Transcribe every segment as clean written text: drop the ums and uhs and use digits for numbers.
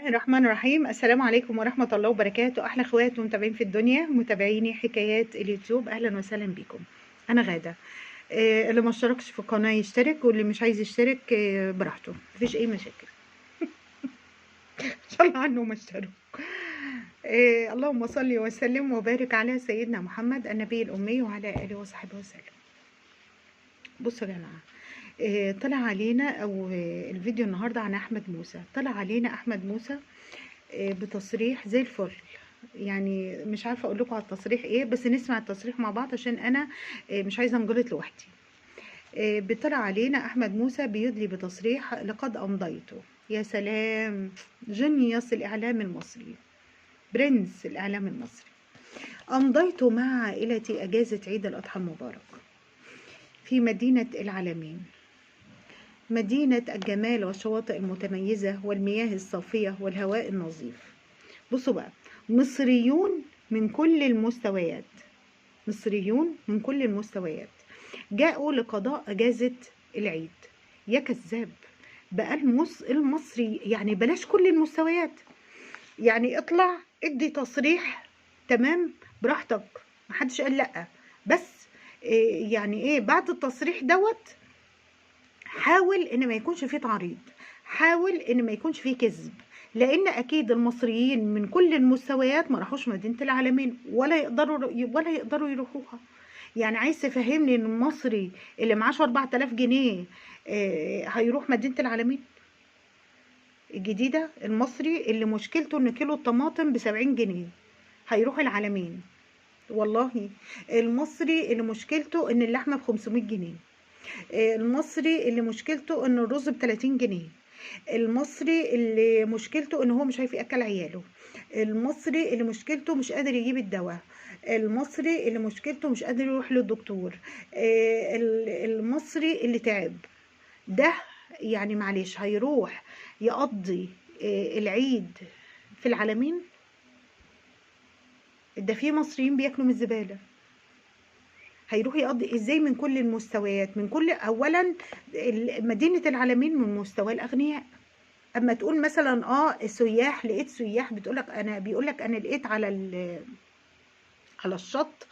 الله الرحمن الرحيم. السلام عليكم ورحمة الله وبركاته. أحلى اخوات ومتابعين في الدنيا، متابعيني حكايات اليوتيوب، أهلا وسهلا بكم. أنا غادة. اللي ما اشتركش في القناة يشترك، واللي مش عايز يشترك براحته، مفيش أي مشاكل. إن شاء الله عنه ما اشترك. اللهم صل وسلم وبارك على سيدنا محمد النبي الأمي وعلى آله وصحبه وسلم. بصوا يا جماعة، طلع علينا او الفيديو النهارده عن احمد موسى. طلع علينا احمد موسى بتصريح زي الفل، يعني مش عارفه اقول لكم على التصريح ايه، بس نسمع التصريح مع بعض عشان انا مش عايزه انجلط لوحدي. بيطلع علينا احمد موسى بيدلي بتصريح لقد امضيته. يا سلام، genius الاعلام المصري، برنس الاعلام المصري. امضيت مع عائلتي اجازه عيد الاضحى المبارك في مدينة العلمين، مدينة الجمال والشواطئ المتميزة والمياه الصافية والهواء النظيف. بصوا بقى، مصريون من كل المستويات، مصريون من كل المستويات جاءوا لقضاء أجازة العيد. يا كذاب بقى، المصري يعني بلاش كل المستويات، يعني اطلع ادي تصريح تمام براحتك، محدش قال لأ، بس يعني ايه بعد التصريح دوت حاول ان ما يكونش فيه تعريض، حاول ان ما يكونش فيه كذب، لان اكيد المصريين من كل المستويات ما راحوش مدينة العلمين ولا يقدروا يروحوها. يعني عايز تفهمني ان المصري اللي معاش 4000 جنيه هيروح مدينة العلمين الجديدة؟ المصري اللي مشكلته ان كيلو الطماطم ب70 جنيه هيروح العلمين؟ والله المصري اللي مشكلته ان اللحمة ب500 جنيه، المصري اللي مشكلته ان الرز ب30 جنيه، المصري اللي مشكلته ان هو مش عارف ياكل عياله، المصري اللي مشكلته مش قادر يجيب الدواء، المصري اللي مشكلته مش قادر يروح للدكتور، المصري اللي تعب ده، يعني معلش هيروح يقضي العيد في العلمين؟ ده في مصريين بياكلوا من الزبالة، هيروح يقضي ازاي؟ من كل المستويات، من كل، اولا مدينة العلمين من مستوى الاغنياء. اما تقول مثلا سياح، لقيت سياح بتقولك انا، بيقولك انا لقيت على الشط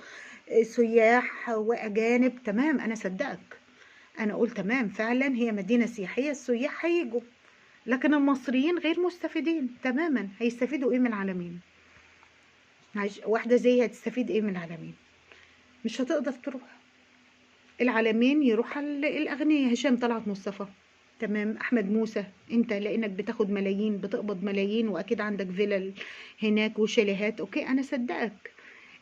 سياح واجانب، تمام انا صدقك، انا اقول تمام فعلا هي مدينة سياحية، السياح هيجوا، لكن المصريين غير مستفيدين تماما. هيستفيدوا ايه من العلمين؟ واحدة زي هتستفيد ايه من العلمين؟ مش هتقدر تروح العلمين، يروح الأغنياء. هشام طلعت مصطفى تمام، أحمد موسى انت لأنك بتاخد ملايين، بتقبض ملايين، وأكيد عندك فيلل هناك وشاليهات، okay أنا صدقك،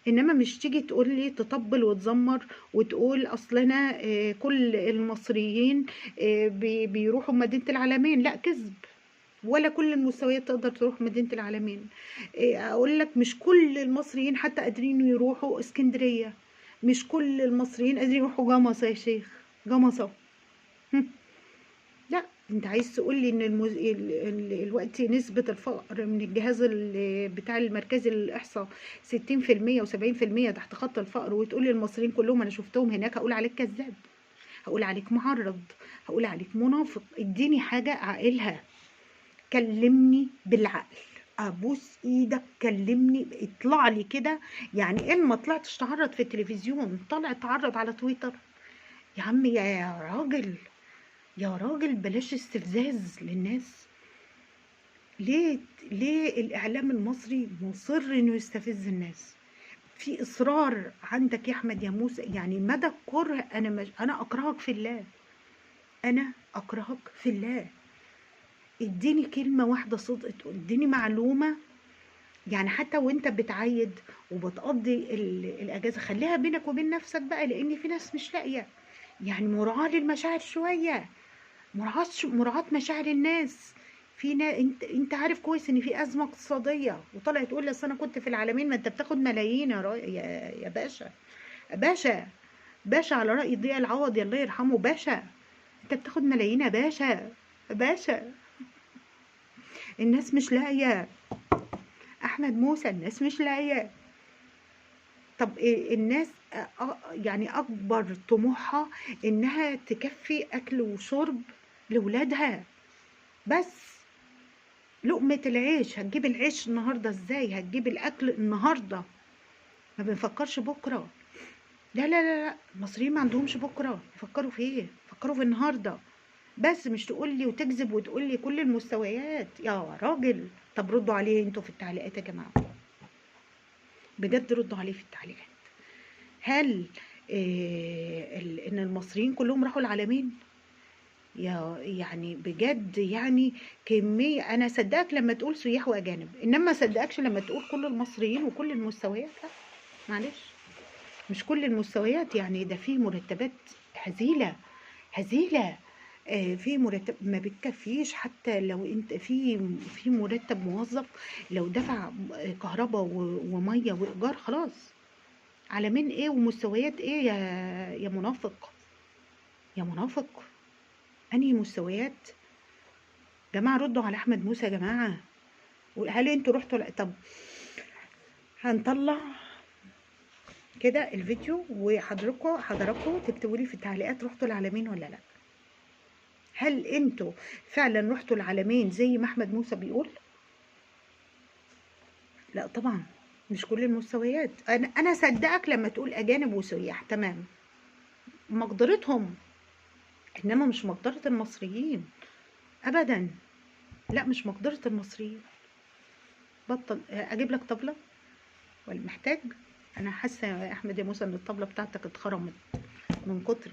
إنما مش تيجي تقول لي تطبل وتزمر وتقول أصلنا كل المصريين بيروحوا مدينة العلمين. لا كذب، ولا كل المستويات تقدر تروح مدينة العلمين. أقول لك مش كل المصريين حتى قادرين يروحوا اسكندرية، مش كل المصريين قادرين يروحوا جمصة يا شيخ، جمصة. لا انت عايز تقول لي ان الوقت نسبة الفقر من الجهاز بتاع المركزي للإحصاء 60% و70% تحت خط الفقر، وتقول لي المصريين كلهم انا شفتهم هناك، هقول عليك كذاب، هقول عليك معرض، هقول عليك منافق. اديني حاجة اعقلها، كلمني بالعقل، ابوس ايدك كلمني، اطلع لي كده. يعني ان ما طلعتش تعرض في التلفزيون، طلع تعرض على تويتر يا عم، يا راجل يا راجل، بلاش استفزاز للناس. ليه الاعلام المصري مصر انه يستفز الناس؟ في اصرار عندك يا احمد يا موسى، يعني مدى الكره. انا اكرهك في الله، انا اكرهك في الله. اديني كلمة واحدة صدق، اديني معلومة، يعني حتى وانت بتعيد وبتقضي الاجازة خليها بينك وبين نفسك بقى، لان في ناس مش لاقية. يعني مراعاة للمشاعر شوية، مراعاة مشاعر الناس. في انت عارف كويس ان في ازمة اقتصادية، وطلع تقول لي اصل انا كنت في العلمين. ما انت بتاخد ملايين يا باشا، باشا باشا، على رأي ضياء العوضي الله يرحمه، باشا انت بتاخد ملايين يا باشا، باشا. الناس مش لاقيه احمد موسى، الناس مش لاقيه. طب إيه الناس يعني اكبر طموحها انها تكفي اكل وشرب لولادها بس. لقمة العيش، هتجيب العيش النهارده ازاي؟ هتجيب الاكل النهارده، ما بنفكرش بكره. لا لا لا لا، المصريين ما عندهمش بكره، يفكروا في ايه؟ يفكروا في النهارده بس. مش تقول لي وتكذب وتقول لي كل المستويات يا راجل. طب ردوا عليه انتوا في التعليقات يا جماعة، بجد ردوا عليه في التعليقات. هل ان المصريين كلهم راحوا العالمين؟ يا يعني بجد يعني كمية. انا صدقك لما تقول سياح واجانب، انما صدقكش لما تقول كل المصريين وكل المستويات. لا معلش، مش كل المستويات، يعني ده في مرتبات هزيلة هزيلة، في مرتب ما بتكفيش. حتى لو انت في مرتب موظف لو دفع كهرباء ومية وايجار خلاص. عالمين ايه ومستويات ايه يا منافق، يا منافق؟ انهي مستويات؟ جماعة ردوا على احمد موسى يا جماعة. هل انتوا رحتوا؟ طب هنطلع كده الفيديو وحضراتكم تكتبوا لي في التعليقات رحتوا العالمين ولا لا. هل انتوا فعلا رحتوا العالمين زي ما احمد موسى بيقول؟ لا طبعا مش كل المستويات. انا صدقك لما تقول اجانب وسياح، تمام، مقدرتهم، انما مش مقدرة المصريين ابدا. لا مش مقدرة المصريين. بطل اجيب لك طبلة ولا محتاج؟ انا حاسه يا احمد يا موسى ان الطبلة بتاعتك اتخرمت من كتر.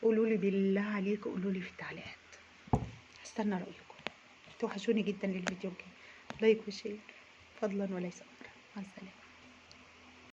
قولوا لي بالله عليكم، قولوا لي في التعليقات، هستنى رايكم. توحشوني جدا للفيديو الجاي. like و share فضلا وليس امرا. مع السلامة.